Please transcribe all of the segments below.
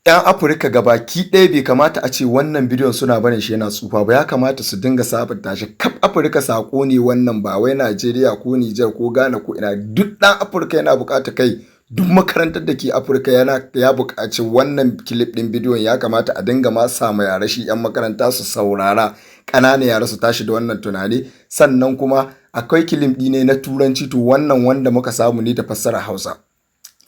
'Yan Afirka gabaki ɗaya, bai kamata a ce wannan bidiyon suna barin shi yana tsufa ba. Ya kamata su dinga sabunta shi. Kaf Afirka sako ne wannan, ba wai Najeriya ko Nijar ko Ghana ko ina. Duk ɗan Afirka yana buƙata, kai, duk makarantar da ke Afirka yana ya buƙaci wannan clip ɗin bidiyon. Ya kamata a dinga ma samu yara shi 'yan makaranta su saurara, ƙananan yara su tashi da wannan tunani. Sannan kuma akwai clip ɗi ne na Turanci. To, wannan wanda muka samu ne da fassara Hausa.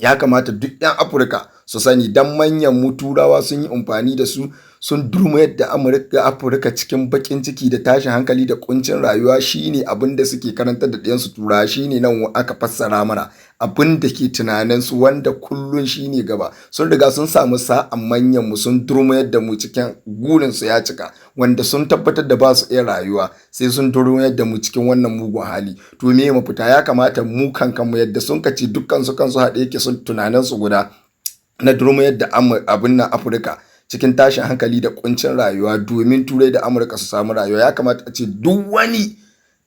Ya kamata duk 'yan Afirka su sani, dan manyan mu Turawa sun yi amfani da su, sun durma yadda Amurka, Afirka cikin bakin ciki da tashin hankali da kuncin rayuwa. Shine abin da suke karantar da ɗiyansu Turawa, shine nan aka fassara mana abin da ke tunanin su, wanda kullun shine gaba. Sun riga sun samu sa'an manyan mu, sun durma yadda mu cikin gurin su ya cika, wanda sun tabbatar da ba su iya rayuwa sai sun durma yadda mu cikin wannan mugun hali. To, me mafita? Ya kamata mu kan kanmu, yadda sun kace dukkan su kansu haɗe yake, sun tunanin su guda na durma yadda abin nan Afirka cikin tashin hankali da kuncin rayuwa domin Turai da Amurka su samu rayuwa, ya kamata a ce duk wani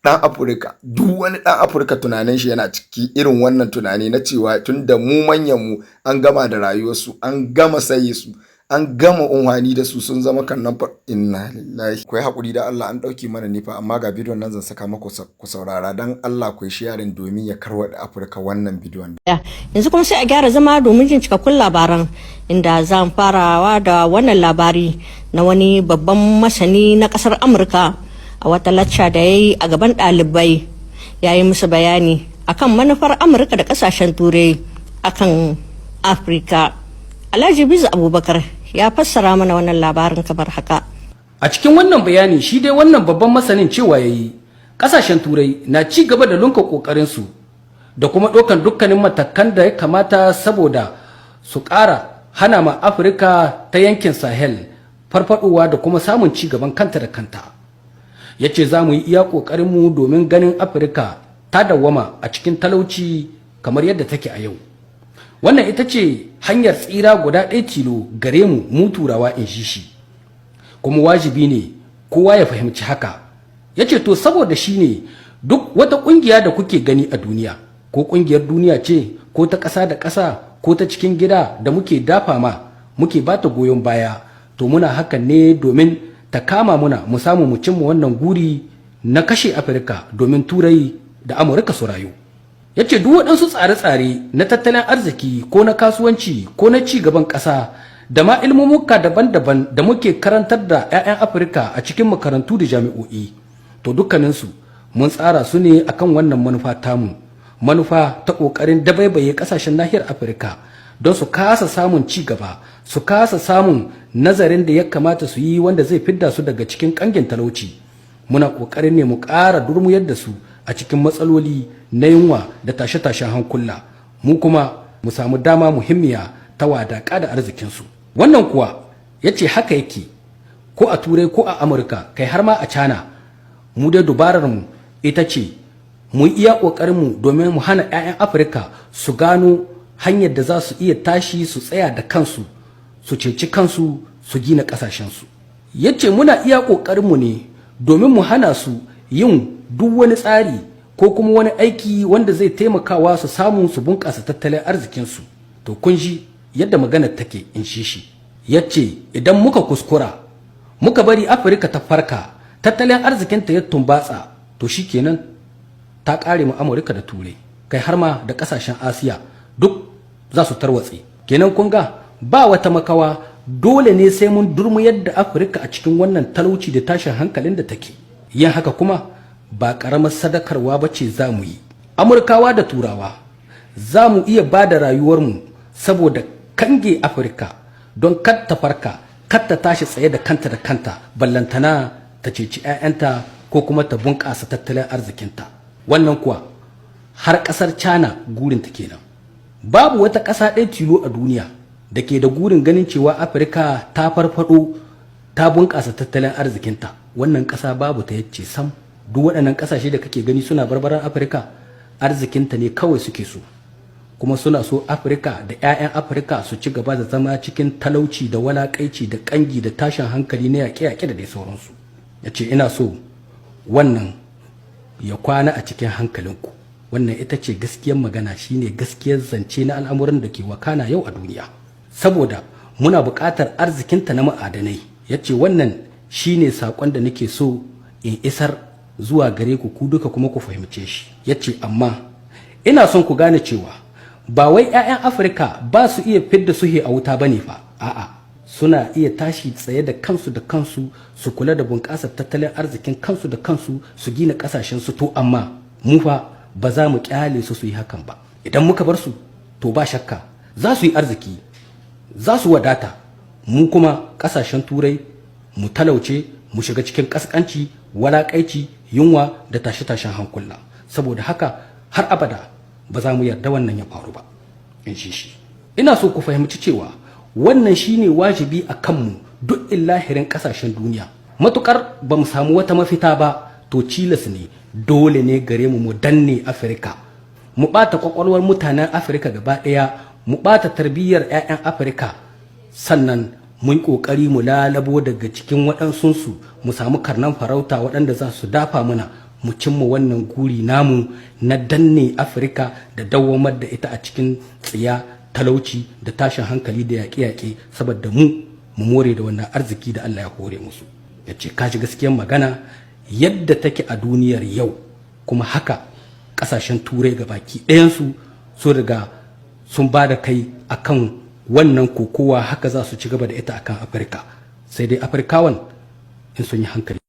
ɗan Afirka, duk wani ɗan Afirka tunanin shi yana ciki irin wannan tunani na cewa tun da mu manyan mu an gama da rayuwarsu, an gama saye su, an gama unhwani da su, sun zama kan nan. Inna lillahi. Ku yi haƙuri da Allah, an ɗauki mana nifa, amma ga bidiyon nan zan saka maku ku saurara. Dan Allah ku yi sharing domin ya karwaɗe Afirka wannan bidiyon. Yanzu kuma sai a gyara zama domin jin cikakkun labaran, inda zan farawa da wannan labari na wani babban masani na kasar Amurka. A wata lacca da ya yi a gaban ɗalibai, ya yi musu bayani akan manufar Amurka da kasashen Turai akan Afirka. Alhaji Bizu Abubakar ya fassara mana wannan labarin kamar haka. A cikin wannan bayani, shi dai wannan babban masanin cewa ya yi ƙasashen Turai na ci gaba da lunka ƙoƙarinsu da kuma ɗaukan dukkanin matakan da ya kamata saboda su ƙara hana ma Afirka ta yankin Sahel farfadowa da kuma samun ci gaban kanta da kanta. Ya ce za mu yi iya ƙoƙarinmu domin ganin Afirka ta dawwama a cikin talauci kamar yadda take a yau. Wannan ita ce hanyar tsira guda ɗaya tilo gare mu, mu Turawa, in shi shi. Kuma wajibi ne kowa ya fahimci haka. Ya ce to, saboda shi ne duk wata ƙungiya da kuke gani a duniya, ko ƙungiyar duniya ce, ko ta ƙasa da ƙasa, ko ta cikin gida, da muke dafa ma, muke ba ta goyon baya, to muna hakan ne domin ta kama muna mu samu mu cimma wannan guri na kashe Afirka domin Turai da Amurka su rayu. Ya ce duk waɗansu tsare-tsare na tattalin arziki, ko na kasuwanci, ko na ci gaban ƙasa, da ma ilmumuka daban-daban da muke karantar da 'ya'yan Afirka a cikin makarantu da jami'o'i, to dukkaninsu mun tsara su ne akan wannan manufa tamu, manufa ta ƙoƙarin dabaibaye ƙasashen nahiyar Afirka don su kasa samun ci gaba, su kasa samun nazarin da ya kamata su yi wanda zai fidda su daga cikin ƙangin talauci. Muna ƙoƙarin ne mu ƙara durmuyar da su a cikin matsaloli na yunwa da tashe-tashen hankula, mu kuma mu samu dama muhimmiya ta wadaƙa da arzikinsu. Wannan kuwa ya ce haka yake ko a Turai ko a Amurka, kai, har ma a Cana. Mu dai dubarar mu ita ce mu yi iya ƙoƙarinmu domin mu hana 'ya'yan Afirka su gano hanyar da za su iya tashi su tsaya da kansu, su ceci kansu, su gina ƙasashensu. Ya ce muna iya ƙoƙarinmu ne domin mu hana su yin duk wani tsari ko kuma wani aiki wanda zai taimakawa su samu su bunƙasa tattalin arzikinsu. To, kun ji yadda maganar take, in shi shi. Ya ce idan muka kuskura muka bari Afirka ta farka, tattalin arzikinta ya tumbatsa, to shikenan, ta ƙare mu Amurka da Turai, kai, har ma da ƙasashen Asiya duk za su tarwatse. Kenan kun ga ba wata makawa, dole ne sai mun durmuyar da Afirka a cikin wannan talauci da tashin hankalin da take. Yin haka kuma ba ƙaramar sadakarwa ba ce za mu yi. Amurkawa da Turawa za mu iya ba da rayuwarmu saboda kange Afirka don kar ta farka, kar ta tashi tsaye da kanta da kanta, ballantana ta ceci 'ya'yanta ko kuma ta bunƙasa tattalin arzikinta. Wannan kuwa har ƙasar China gurinta kenan. Babu wata ƙasa ɗaya tilo a duniya da ke da gurin ganin cewa Afirka ta farfado, ta bunƙasa tattalin arzikinta. Wannan ƙasa babu ta, yace sam. Duk waɗannan ƙasashe da kake gani suna barbaran Afirka, arzikinta ne kawai suke so, kuma suna so Afirka da 'ya'yan Afirka su ci gaba da zama cikin talauci da walaƙaici da ƙangi da tashin hankali na yaƙe-yaƙe da dai sauransu. Ya ce ina so wannan ya kwana a cikin hankalinku. Wannan ita ce gaskiyar magana, shine gaskiyar zance na al'amuran da ke wakana yau a duniya, saboda Muna buƙatar arzikinta na ma'adanai. Ya ce, "Wannan shine saƙon da nake so in isar zuwa gare ku ku duka, kuma ku fahimce shi." Ya ce, "Amma ina son ku gane cewa ba wai 'ya'yan Afirka ba su iya fidda suhe a wuta bane fa. A'a, suna iya tashi tsaye da kansu da kansu, su kula da bunƙasar tattalin arzikin kansu da kansu, su gina ƙasashen su. To amma mu fa ba za mu kyale su su yi hakan ba. Idan muka bar su, to ba shakka za su yi arziki, za su wadata, mu kuma ƙasashen Turai mu talauce, mu shiga cikin ƙasƙanci, walaƙaici, yunwa da tashe-tashen hankula. Saboda haka har abada ba za mu yarda wannan ya faru ba," in shi. "Ina so ku fahimci cewa wannan shine wajibi a kanmu duk illahirin kasashen duniya. Matukar ba mu samu wata mafita ba, to cilas ne, dole ne gare mu mu danne Afirka, mu ɓata kwakwalwar mutanen Afirka gaba ɗaya, mu ɓata tarbiyyar 'ya'yan Afirka. Sannan mun ƙoƙari mu lalabo daga cikin waɗansunsu, mu samu karnan farauta waɗanda za su dafa mana mu cimma wannan guri namu na danne Afirka da dawwamar da ita a cikin tsiya, talauci da tashin hankali da yaƙe-yaƙe, saboda mu mu more da wannan arziki da Allah ya hore musu." Ya ce, "Kaji gaskiyar magana yadda take a duniyar yau." Kuma haka ƙasashen Turai ga baki ɗayansu sun riga sun ba da kai akan wannan kokowa, haka za su ci gaba da ita akan Afirka, sai dai Afirkawan in sun yi hankali.